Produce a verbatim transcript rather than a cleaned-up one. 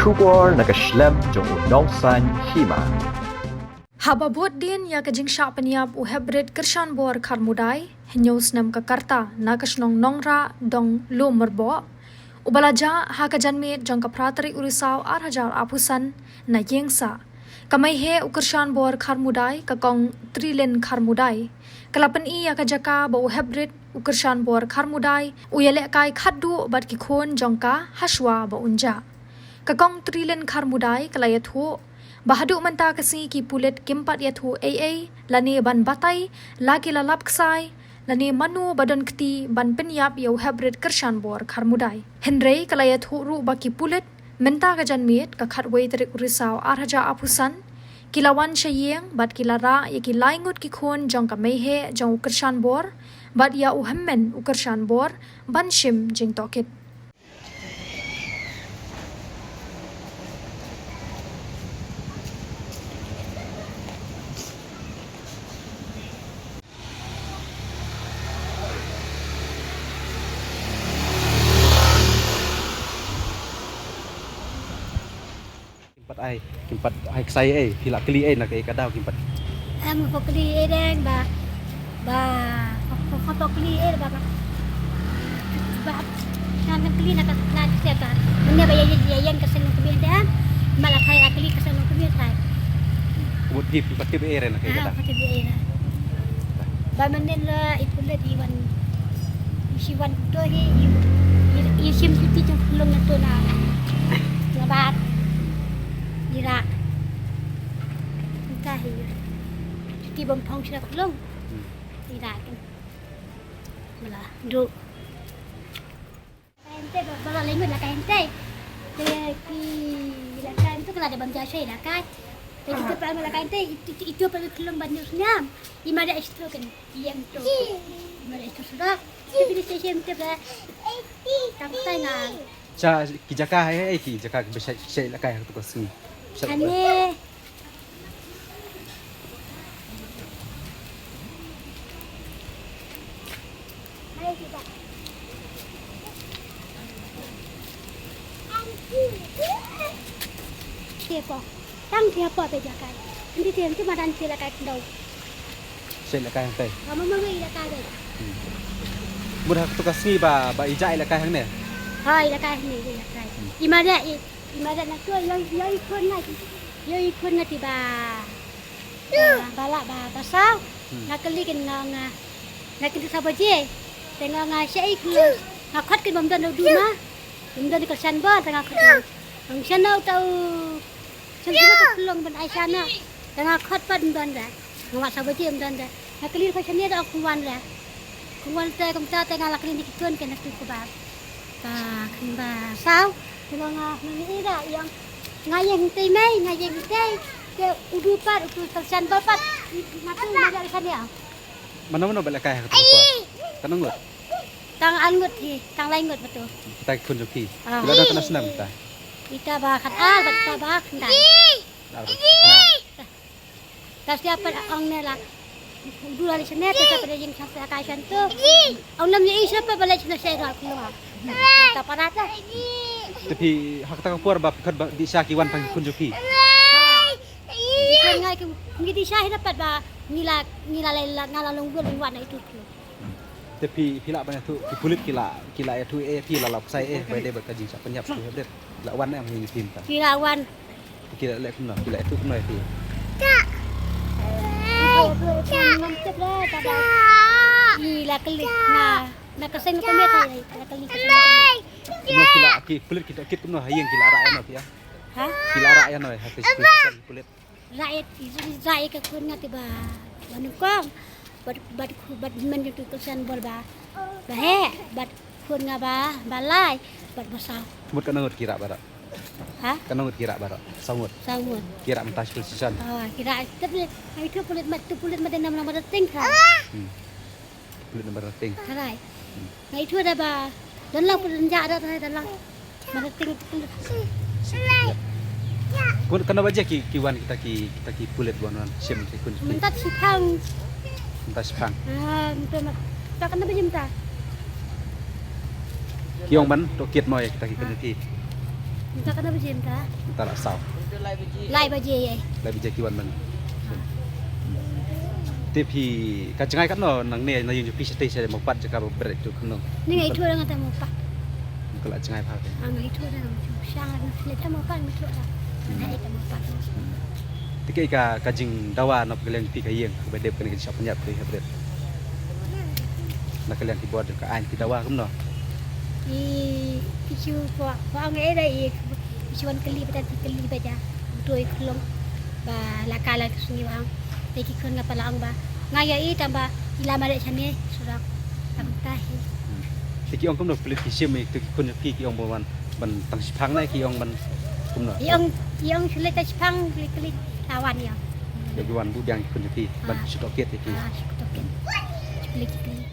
Khubor na ka shlem jong u nongsaiñ hima. Haba bud dien ïa ka jingshah pynïap u Heprit Kyrshanbor Kharmudai, hynñiew snem ka rta, na ka shnong Nongrah, Dong Lumrboh, uba la jah ha ka janmiet jong ka phra tarik u Risaw ar hajar arphew san, na Ïengsah. Ka mei heh u Kyrshanbor Kharmudai, ka kong Trilin Kharmudai, ka la pyni ïa ka jaka ba u Heprit u Kyrshanbor Kharmudai u ïalehkai khatduh bad ki khun jong ka hashwa ba un jah. Ka kong Trilin Kharmudai ka la ïathuh ba haduh mynta ka sngi ki pulit kim pat ïathuh ei ei lane ban batai la ki la lap ksai lane mano ba don kti ban pynïap ïa u Heprit Kyrshanbor Kharmudai. Hynrei ka la ïathuh ruh ba ki pulit mynta ka janmiet ka khatwei tarik u Risaw ar hajar arphew san ki la wan sha ïing bad ki la rah ïa ki lai ngut ki khun jong ka mei heh jong u Kyrshanbor bad ïa u hynmen u Kyrshanbor ban shim jingtohkit. Kim pat ai, kim pat ai ksai ei, phi la kylli ei na kaei ka daw kim pat. Em, ko kylli ei dang ba, ba, ko, ko, ko kylli ei ba, ba, ba, kan, kan kylli na ka, na ka siapa. Mynne ba ïa, ïa, ïa, ïa ka seng nongkmie te, em. Ma la kai la kylli ka seng nongkmie te. Mut tip, kim pat tip ei re na kaei ka daw. Ah, kim pat tip ei re. Ba mynne la i pulit i wan, i shi wan to hi, i, i, i shim duty jong khlong na to na. Na bad. I rah. Mynta hi. Duty bym phong sha khlong. Hmm. I rah kan. Mala, duk. Kainte ba, ba la lyngngoh la kainte. Te ki la kainte ka la dei ban ja shai la kai. Te ki te pa la kainte itu, itu, itu pa ki lum ban nyus nyam. I ma da isto kan, i em to. I ma da isto sudah. Te pili station te ba. Tang tai nga. Cha ki jaka hai, hai ki jaka ba shai, shai la kai ha tu ka sngi. Shai la kai. Ane. Te po. Tang te po pe jakai. Ndi te tu madan te la kai ndau. Shai la kai hangtai. Mama mama i la kai dai. Hmm. Mut ha tu ka sngi ba, ba i ja i la kai hangne. Ha, i la kai hangne, i la kai. Hmm. I ma da i I ma da na to, ïa, ïa i khun nga, ïa i khun nga te ba, ba, ba la, ba, ba saw. Hmm. Nga kylli kin nga, nga, nga kylli saw baje. Te nga, nga shah i khun. Nga khot kin bym don u duma. Bym don i Kyrshanbor, te nga khot kin. Nga shano tau. Shano tau ka khlong ban ai shano. Te nga khot pat bym don da. Nga wad saw baje bym don da. Nga kylli khot shane da ong khun wan re. Khun wan te kumta te nga la kylli na ki khun ke na ki kaba. Ka khun ba saw. Te nga nga ni ira ïong. Nga ïeng te mei, nga ïeng te. Te u du pat, u du Kyrshanbor pat. Nga tu nga ïeng shane ïong. Mano mano ba la kai ha ka tu ka por? Katno ngut? Tang ar ngut hi, tang lai ngut ba tu. Kita ki khun jong phi. Ah. Phi la don katno snem kita? Kita ba khatar, ba kita ba khyndai. Ar. Te sha pat ong ne la. Du la leit shane te sha pat ïeng sha ka shan tu. Ong nam ïa i sha pat ba leit shane sha ïa ka khlong. Ta parat la. Te phi ha kata ka por ba phi khot ba dih sha ki wan tang ki khun jong phi. Ki khun ngai ki ngi dih sha hi na pat ba ngi la ngi la leit la nga la long gol wan na itu khlong. Te phi, phi lah ban ïathuh, ki pulit ki la, ki la ïathuh eh, phi la lap ksai eh, ba dei bad ka jingshah pynïap sha u Heprit. La wan em ha ïing phi mynta. Ki la wan. Ki la leh kumno, ki la ïathuh kumno ïa phi. Ki la kylli na, na ka seng ka met, la kylli ka seng ka met. Kumno ki la, ki pulit ki tohkit kumno ha ïing ki la rah ïano phi ïa? Ha? Ki la rah ïano ha ka seng ki pulit. Rah ïa, rah ïa ka khun nga te ba, ba nyngkong. Bad, bad, bad men jong u Kyrshanbor ba, ba heh, bad khun nga ba, ba lai, bad ba saw. Mut katno ngut ki rah baroh? Ha? Katno ngut ki rah baroh? Saw ngut. Saw ngut. Ki rah mynta shi police station. Ah, ki rah, tapi, ai tu pulit mat, tu pulit mat nam nama rating ka. Hmm. Pulit nama rating. Alright. Hmm. Nga ithuh da ba don lang pun ja da da lang. Marating tu pun. Kun kano baje ki ki wan kita ki kita ki pulit wan wan shim ki kun. Mynta shipang. Mynta shipang. Ah, mynta ma. Ta kano baje mynta. Ki ong ban tohkit mo ïa kita ki kun ki. Mynta katno baje mynta? Mynta la saw. Lai baje ïa. Lai baje ki wan mynne. Te phi ka jngai katno nangne na ïing jong phi shatei sha Mawpat jaka ba bret tu kumno? Ni nga ithuh da nga ta Mawpat. Ka la jngai pha. Nga ithuh da nga ithuh. Shang la nga ithuh da Mawpat nga ithuh da. Nga ithuh da Mawpat. Te kaei ka ka jingdawa na ka liang phi ka ïing kaba dep kane ka jingshah pynïap phi ha bret? Na ka liang ki bor jong ka aiñ ki dawa kumno? I ki shu ko ko ang e da i ki shu wan kylli ba ta ki kylli ba ja. Doi khlong ba la ka la ki sngi ba ang. Te ki khun nga pala ang ba nga ïa i tang ba i la mare shane surok. Tang ta hi. Te ki ong kumno pulit ki shim i te ki khun phi ki ong ba wan ban tang shipang ne ki ong ban kumno? I ong i ong shu leit tang shipang kylli kylli tawan ïa. Ïa ki wan bu biang ki khun phi ban shu toket ïa ki. Ah, shu toket. Shu kylli kylli.